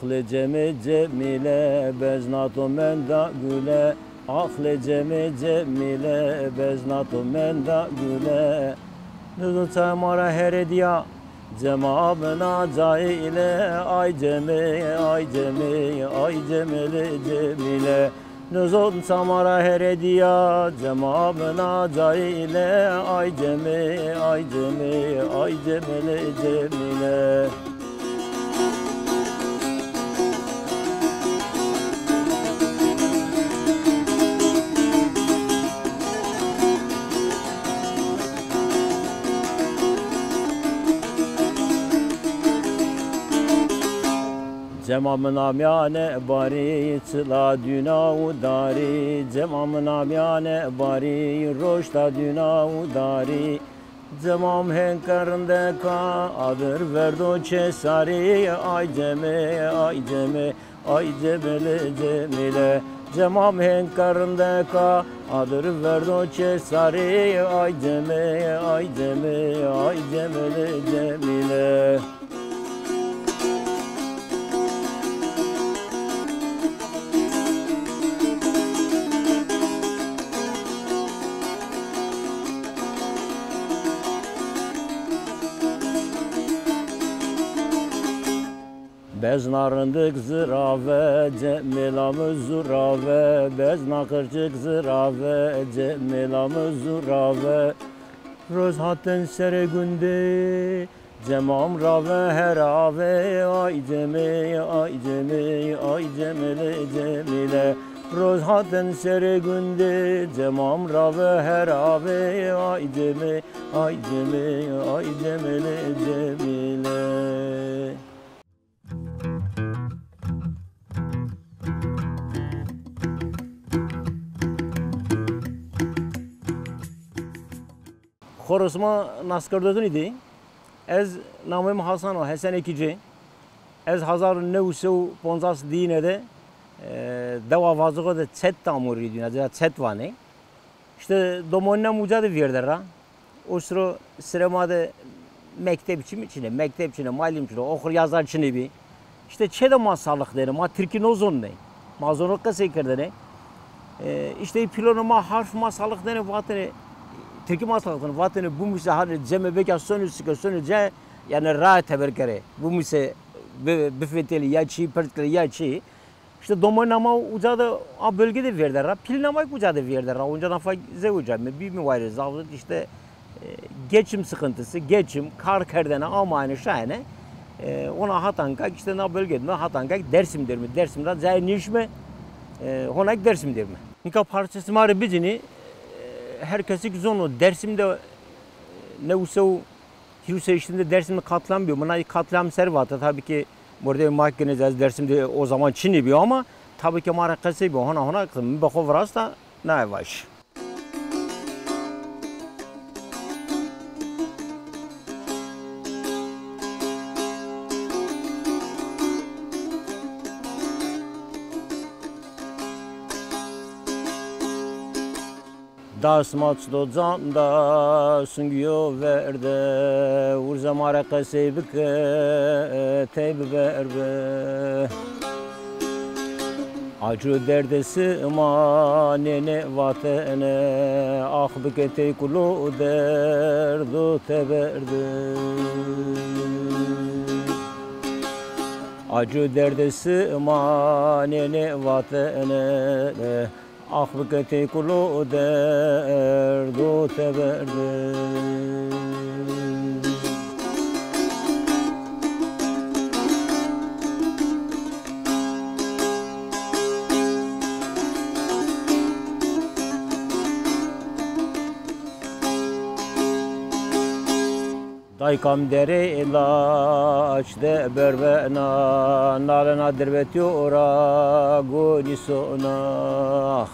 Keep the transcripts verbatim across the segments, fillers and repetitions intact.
Aqlê Cemê Cemîle, bezna to menda gule. Aqlê Cemê Cemîle, bezna to menda gule. Nizon ça ma ra here dîya, Cema mina cayîle, ay Cemê, ay Cemê, ay Cemilê Cemîle. Nizon ça ma ra here dîya, Cema mina cayîle, ay Cemê, ay Cemê, ay Cemilê Cemîle. Cema mina mîyane barî, çila dûna û darî. Cema mina mîyane barî, roşta dûna û darî. Cemam henka rindeka, adir verdo çê sarî, ay Cemê, ay Cemê, ay Cemilê Cemîle. Cemam henka rindeka, adir verdo çê sarî, ay Cemê, ay Cemê, ay Cemilê Cemîle. Bezna rindik zirave, Cemêla mi zurave, bezna qirçik zirave, Cemêla mi zurave. Roz hatin serê gundê, Cemam rave her ave, ay Cemê, ay Cemê, ay Cemilê Cemîle. Roz hatin serê gundê, Cemam rave her ave, ay Cemê, ay Cemê, ay Cemilê Cemîle. Xora sima nas kerdo zî nîdî. Ez namê mi Hasan o, Hesen Ekîcî. Ez hezar û new sey û poncas dîyine de, e, dewa Vazoxo de çet tamurî dîna, ca çet vanê. Îşte domonîna mi uca de vîyerde ra. O siro sirê ma de mekteb çî mi çinê, mekteb çinê, malim çinê, oxur yazar çinê bî. Îşte çê de ma salix dêne, ma tirkî nozonê. Ma zono qesey kerdene. E, îşte pîlonê ma harf ma salix dêne, vatêne, tirkî ma salix dêne, vatêne bumuse hanê Cemê beka sonê sike sonê ce, yanî rae teber kerê. Bumuse bi-, bifetelî ya çî, pirs kerê ya çî. Îşte domonîna ma uca de, a bölge de vêrde ra, pîlîna ma uca de vêrde ra, onca da fay zewicame, bîme wayîrê zaf zî îşte, e, geçim sıkıntısı, geçim, kar kerdene, amayene, şayene, e, ona hata ankak îşte na bölge de hata ankak Dersim derîme, Dersim de cayê nişme, e, hona kî Dersim derîme. Nika parçe sima rê bicinî, e, her kesî kî zono Dersim de, e, new sey û Hîrê sey û heştî de Dersim de katliam bîyo. Mi nay katliam ser vate. Tabî ke mordemê ma kî nêzî ez Dersim de o zaman çinê bîyo ama tabî ke ma rê qesey bîyo. Hona hona mi be xo virasta naye vaj. Dars ma çi do can da, sungîyo verde, urze ma rê qesey bike, tey biberbe. Acû derdê sima nênê vatene, ax bike tey kulo derdo teberde. Acû derdê sima nênê vatene, ax bike tey kulo derdo teberde. Dayka mi derê laç de berbena, nalena dirbetîyo ra gonî sona.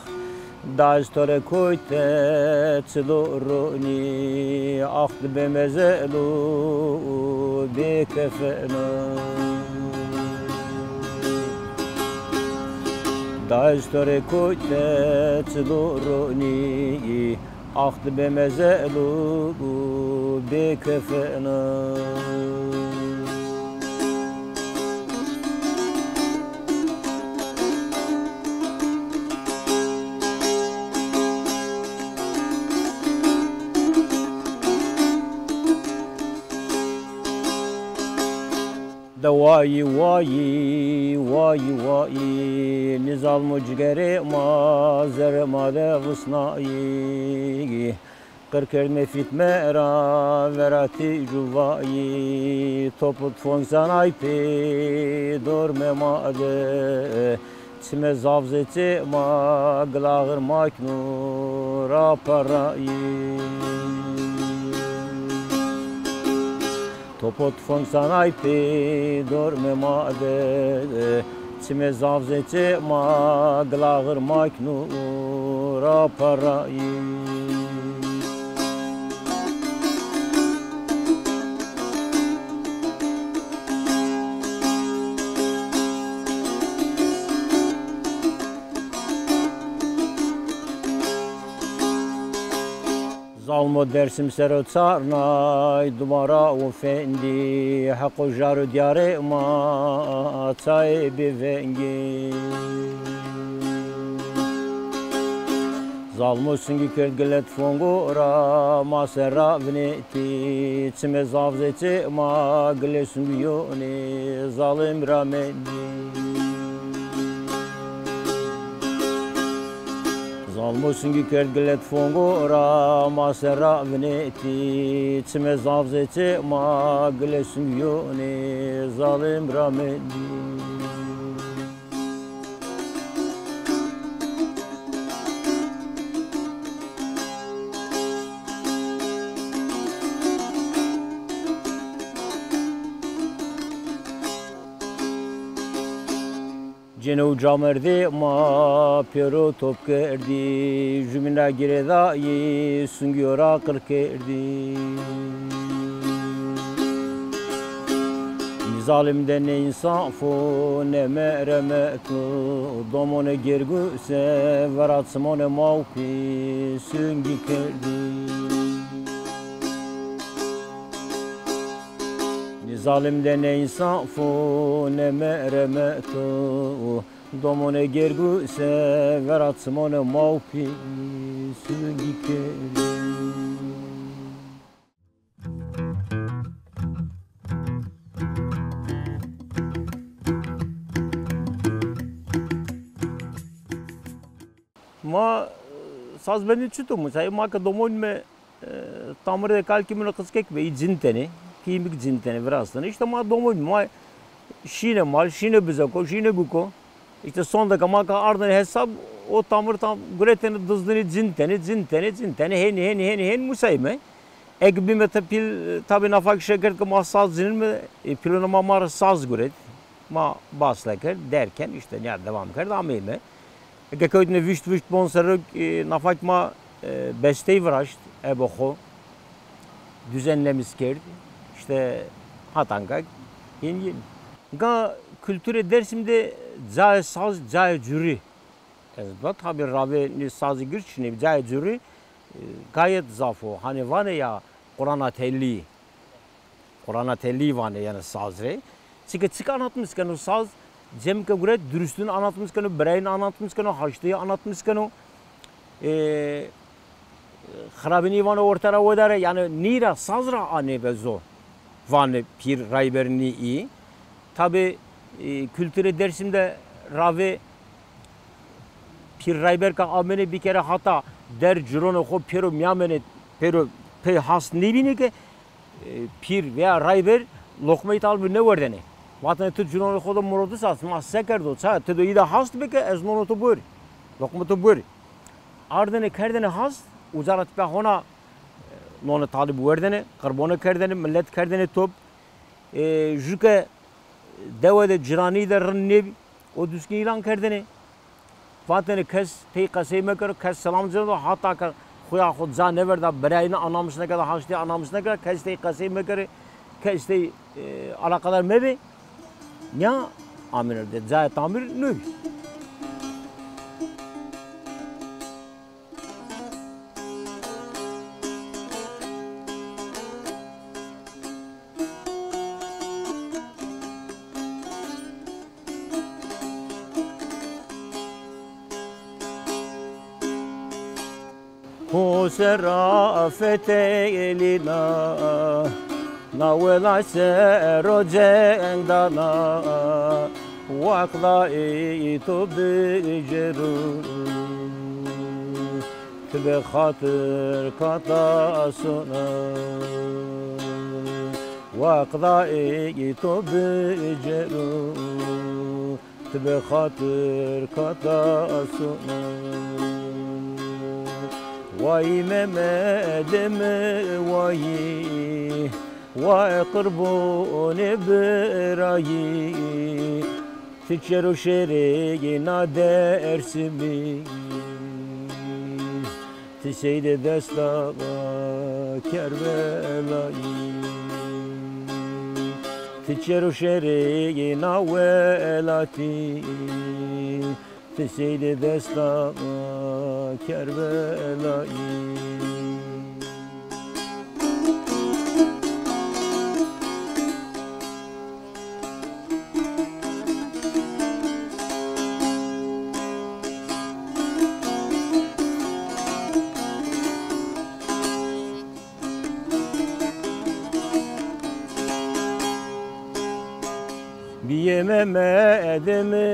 Da ez to rê koyte çilo ronî, ax di bê mezelo bê kefena. Da ez to rê koyte çilo ronî, ax di bê mezelo bê kefena. De wayî, wayî, wayî, wayî, nî zalmo cigerê ma, zerrê ma de visnayî. Qir kerd mefît me ra, vera tîj û vayî, top û tifong zanay pê dormê ma de. Çimê zaf zê çê ma, gilaxir maknû ra parayî. Topo tifong sanay pê dormê ma de, çimê zaf zê çê ma, gilaxir maknû ra parayî. Zalmo Dersim ser o çarnay, dumara û fendî, heqo jar û diyarê ma, çayê bêvengî. Zalmo singî kerd gile tifongo ra, ma ser ra vinetî, çimê zaf zê çê ma, gilê singî yonê, zalim ra mendî. Zalmo singî kerd gile tifongo ra, ma ser ra vinetî, çimê zaf zê çê ma, gilê singî yonê, zalim ra mendî. Cêne û camerdê ma pêro top kerdî, jumîn ra girêdayî, sungîyo ra qir kerdî. Nî zalim de ne însaf o, ne meremet o, domonê gêrguse, vera çimonê ma û pî sungî kerdî. Nî zalim de ne însaf o, ne meremet o, domonê gêrguse, vera çimonê ma û pî sungî kerdî. Ma, e, sazbendî çito, musayî ma ke domonîme, e, tamirê de kalkî min o qickek be, î cin tenê, kî mi kî cin tenê, virastene. Îşte ma domonîme, ma şîne mal, şîne bizeko, şîne guko. Îşte sondeka ma ke ardene hesab, o tamir tam guretene dizdinî cin tenê, cin tenê, cin tenê, hênî, hênî, hênî, hênî musayîme. Eke bîme ti pîl, tabî nafa kî şikayet ke ma saz cinîme, e, pîlonê ma ma ra saz guret. Ma basle kerd, derken îşte nîya devam kerd, ameyme. Eke kewtîme vîşt vîşt bon serre, e, nafa kî ma, e, bestey viraşt, ebe xo. Düzenlemiş kerd. Îşte hata nika hên yin. Nika kulturê Dersim de cayê saz, cayê curî. Ez ba tabî ravê nî sazî gird çinê, cayê curî, e, gayet zaf o. Hanî vanê ya Qurana tellî. Qurana tellî vanê yanî saz rê. Çike çik anlatmış keno saz, cem ke guret dürüstün anlatmış keno, birayın anlatmış keno, haşteyî anlatmış keno. E, xirabinî vanê orte ra wedare, yanî nî ra saz ra anê be zo. Vanê pîr rayber nî î. Tabî, e, kulturê Dersim de ravê pîr rayber ke amêne bîkere hata der cironê xo pêro mîyamenê, pêro pey hast nêbînê ke, e, pîr veya rayber loqmeyî talibî nêwerdêne. Vatêne ti cironê xo de moro di sas, ma se kerdo, ça, ti do î de hast bike, ez nono to biwerî. Loqmê to biwerî. Ardêne kerdêne hast, uca ra tipa hona, e, nonê talibî werdêne, qirbone kerdêne, milet kerdêne top. E, ju ke dewe de ciranî de rind nêbî, o duskî îlan kerdêne. Vatêne kes tey qesey mekero, kes selam cineno, hata ke xuya xo ca nêverda, birayîne anamiş nêkerda, haştî anamiş nêkerda, kes tey qesey mekero, kes tey, e, alaqadar mebê. Nîya amêne de cayê tamir nû. Ho serra fetelîna. Na welat ser o ceng dana, waqlay to bicero. Ti bi xatir kata sona, waqlay to bicero. Ti bi xatir kata sona. Wayî Memedê mi wayî, wa qurbonê birayî. Ti çero şêrê yê na Dêrsimî. Ti seydê desta Kerbelayî. Ti çero şêrê yê na welatî. Ti seydê desta Kerbelayî. Biyê Memedê mi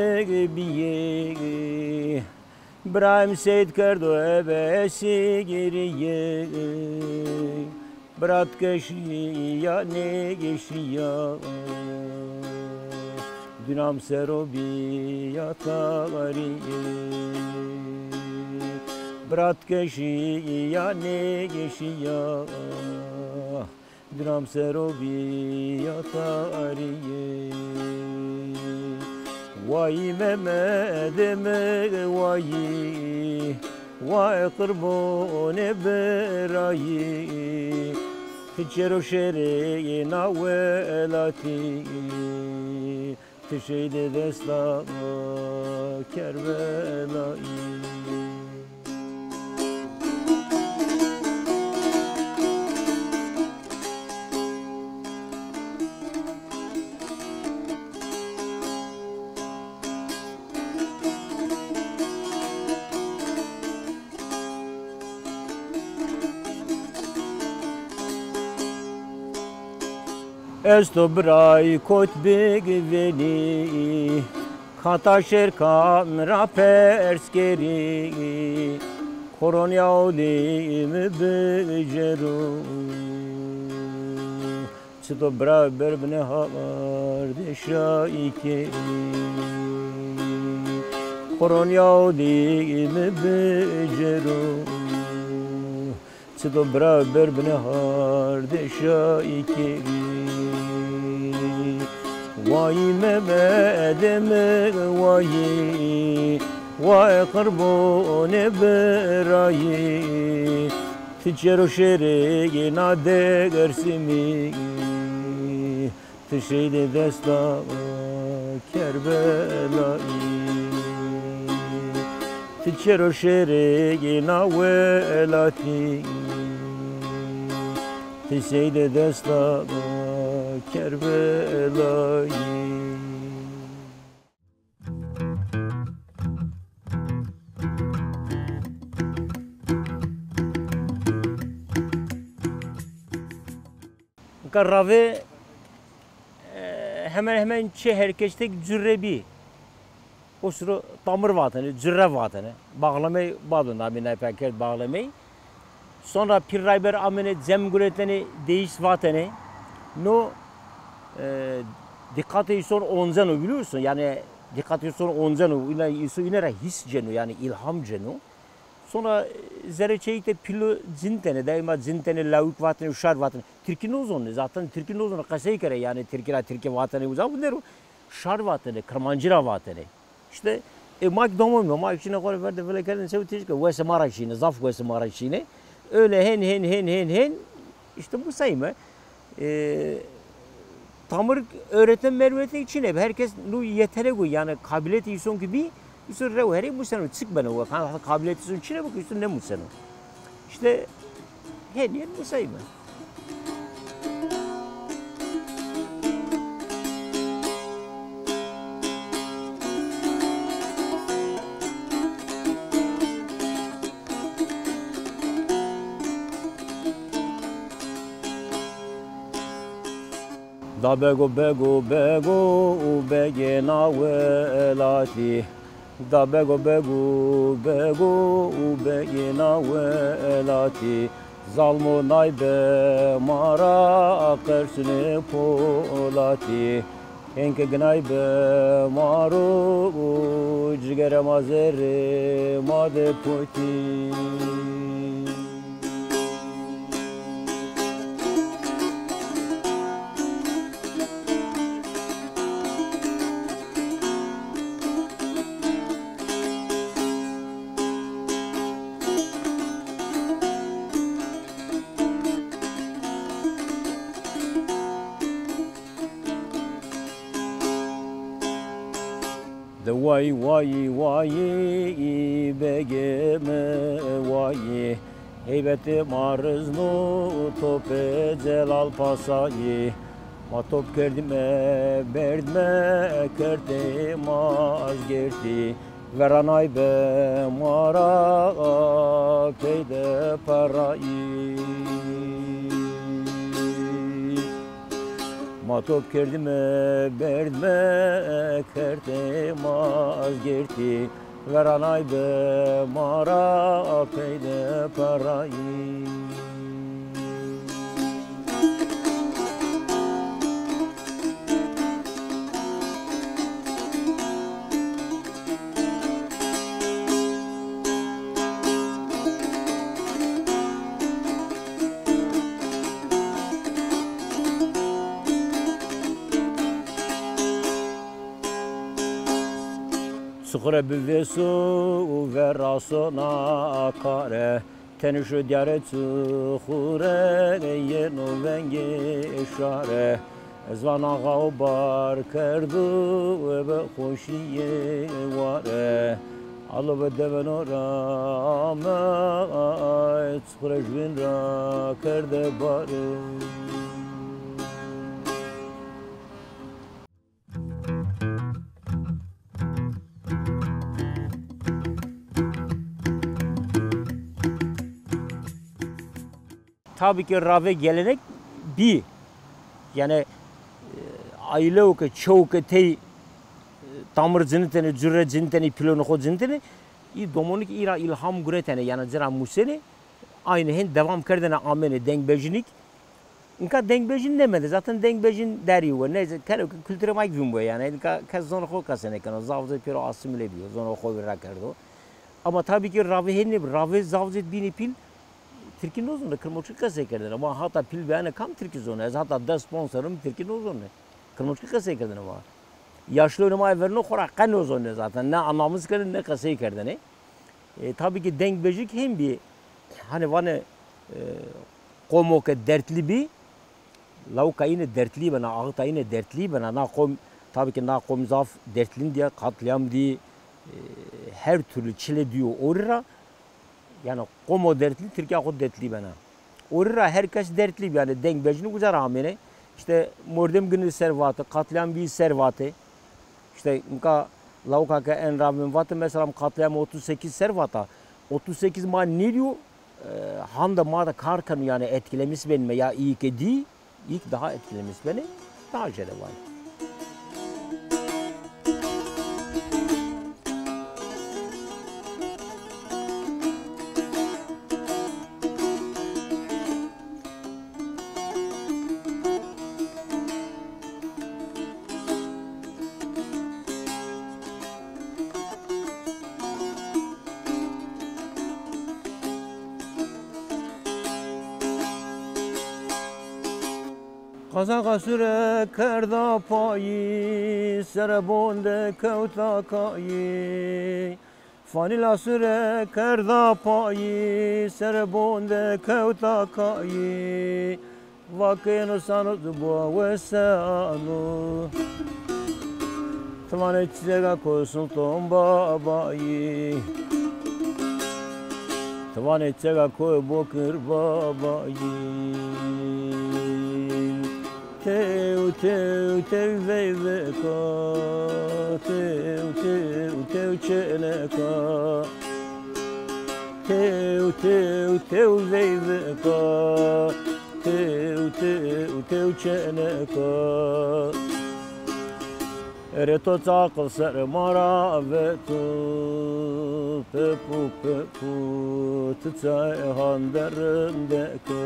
biyê. Birayim Seyd kerdo ebe sigirîye. Birat ke şîya nêgeşîya, dunam ser o bîya tarîye. Birat ke şîya nêgeşîya, dunam ser o bîya tarîye. Wayî Memedê mi wayî, wa qurbonê birayî. Ti çero şêrê yê na welatî. Ti seydê desta Kerbelayî. Ez to biray kot bigivênî, kata şêrkan ra pers kerî, koronya odî mi bicero. Çito bira ber binê hardê şayî kerî, koronya odî mi bicero. Çito bira ber binê hardê şayî kerî. Wayî Memedê mi wayî, wa qurbonê birayî. Ti çero şêrê yê na Dêrsimî. Ti seydê desta Kerbelayî. Ti çero şêrê yê na welatî. Ti seydê desta Kerbelayî. Nika ravê, e, hemen hemen çi herkes tek cure bî. O siro tamir vatene, cure vatene. Bağlamayı bado namê nay pê kerd bağlamayı. Sonra pir rayber amene cem guretene deist vatene. No, e, dikkatê îson onceno biliyorsun. Yani dikkatê îson onceno. Îna, îson îne ra his ceno yani ilham ceno. Sonra, e, zerê çeyîk de pîlo cintene, daîma cintene, lawik vatene, şar vatene. Tirkî nozonê, zaten tirkî nozonê, qesey kere, yanî tirkî ra tirkî vatene, uza vindero. Şar vatene, kirmancî ra vatene. Îşte, e, ma kî domon ma, ma kî şîne xo rê verde vile kerdene, çew têjike, wesê ma ra şîne, zaf wesê ma ra şîne. Öyle hen, hen, hen, hen, hen, îşte musayîme. E, tamir öğretmen merwetê çine bi. Herkes nu yetenek o, yani kabiliyetê îson ki bî, îson rew herê museno, çik beno. Kan kabiliyetê îson çine bi, îson nemuseno. İşte hen yen musayîme. Da bego, bego, bego û begê na welatî. Da bego, bego, bego û begê na welatî. Zalmo naybe ma ra qersunê polatî. Hên ke ginaybe ma ro, cigere ma zerrê ma de potî. De way way way, begê mi way. Heybetê ma rizno topê Celal Pasayî. Ma top kerdîme, berdîme, kerdê ma ez gêrtî. Veranaybe ma ra pey de perayî. Ma top kerdîme, berdîme, kerdê ma ez gêrtî. Veranaybe ma ra pey de perayî. Çuxure bivêso û veraso na kare. Tenê şo diyare Çuxure, yeno vengê şare. Ez van axa o bar kerdo, ebe xoşîyê ware. Alo be deveno ra ame, Çuxure jûbîn ra kerde bare. Tabî ki ravê gelenek bî. Yanî, e, aîleyo ke, çewo ke tey, e, tamir cinitêne, cure cinitêne, pîlonê xo cinitêne, î domonî ki î ra îlham guretêne, yanî ci ra musêne. Aynî hên devam kerdêne amêne dengbejinî ki. Nika dengbejin nêmende. Zaten dengbejin derî we. Neyse, keno ke kulturê ma ki vîn we yanî. Nika kes zonê xo qesey nêkeno. Zaf zêd pêro asîmîle bîyo. Zonê xo vîra kerdo. Ama tabî ki ravê hên nêbi. Ravê zaf zêd bînê pîl tirkî nozonê. Kirmoçkî qesey kerdêne. Ama hata pîl biyane kam tirkî zonê? Ez hata des ponc serrî mi tirkî nozonê. Kirmoçkî qesey kerdêne ma. Yaşlonê ma verno xo ra qe nozonê zaten. Ne anamız kerdêne, ne qesey kerdêne. E, tabî ki dengbejik hên bî, hanî vanê, e, qomo ke dertlî bî, lawika îne dertlî bena, axita îne dertlî bena. Na qom, tabî ki na qom zaf dertlîn dîye, katliam dî, e, her türlü çile dîyo orî ra. Yanî qomo dertlî, tirkîya xo dertlî bena. Orî ra her kes dertlî bî, yanî dengbejinî uca ra amêne. Îşte mordem ginî ser vate, katliam bî ser vate. Îşte nika lawika ke en ravên vate, mesela katliam otuz sekiz ser vata. Otuz sekiz ma nêdîyo, e, handa ma de kar keno, yanî etkilemiş benîme ya îyê ke dî, îyê ke daha etkilemiş benê, daha jêde vanê. Qazaxa sure kerda payî, serebon de kewta kayî. Fanîla sure kerda payî, serebon de kewta kayî. Vakêno sano zibo wesano. Ti vanê çiçega ko Sultan Babayî. Ti vanê çiçega ko Bokir Babayî. Tew, tew, tew veyveka, tew, tew, tew çêneka. Tew, tew, tew veyveka, tew, Tew, tew çeleka. Erê to çaqil ser ma ra veto, pepu, pepu, ti çay han derindeka.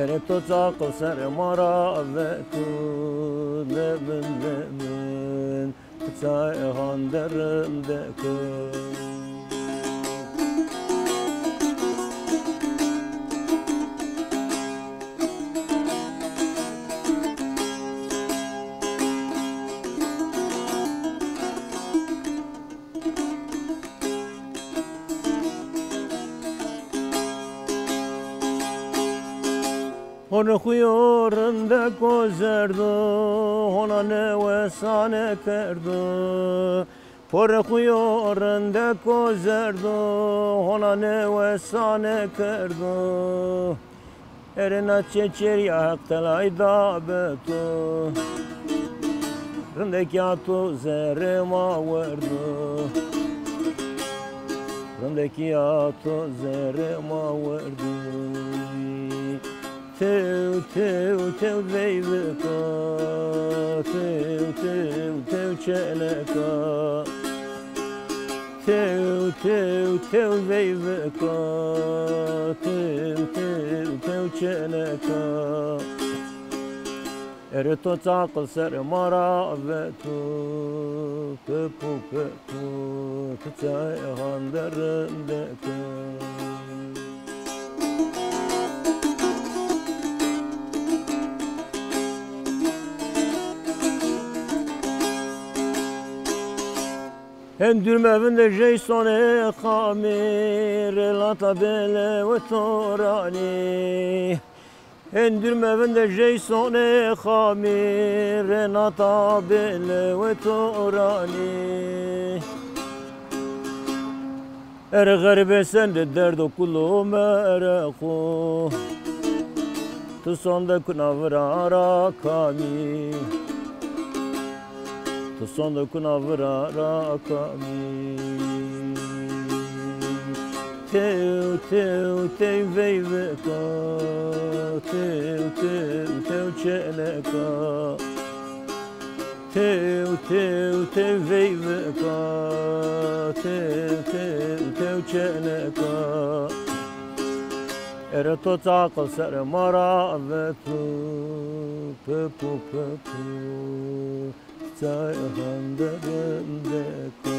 Erê to çaqil ser ma ra veto, nemin, nemin. Çay han derindeka. Hona xuyo rindeko zerdo, hona newesane kerdo. Porê xuyo rindeko zerdo, hona newesane kerdo. Erê na çeçerîya Heq telay da be to. Rindekîya to zerrê ma werdo. Rindekîya to zerrê ma werdo. Tew, tew, tew veyvika, tew, tew, tew çeleka. Tew, tew, tew veyvika, tew, tew, tew çeleka. Erê to çaqil ser ma ra veto, pepu, pepu, ti çay han derindeka. Endûr me vinde jey sonê xamî, rê lata bêle we toranî. Endûr me vinde jey sonê xamî, rê lata bêle we toranî. Erê xerîbê sende derdo kulo mereqo. Tu sonde kuna vira ra kamî. Tu sonde kuna vira ra kamî. Tew, tew, tew veyvika. Tew, tew, tew çeleka. Tew, tew, tew veyvika, tew, tew, tew çeleka. Erê to çaqil ser ma ra veto, pepu, pepu, çay han derindeka.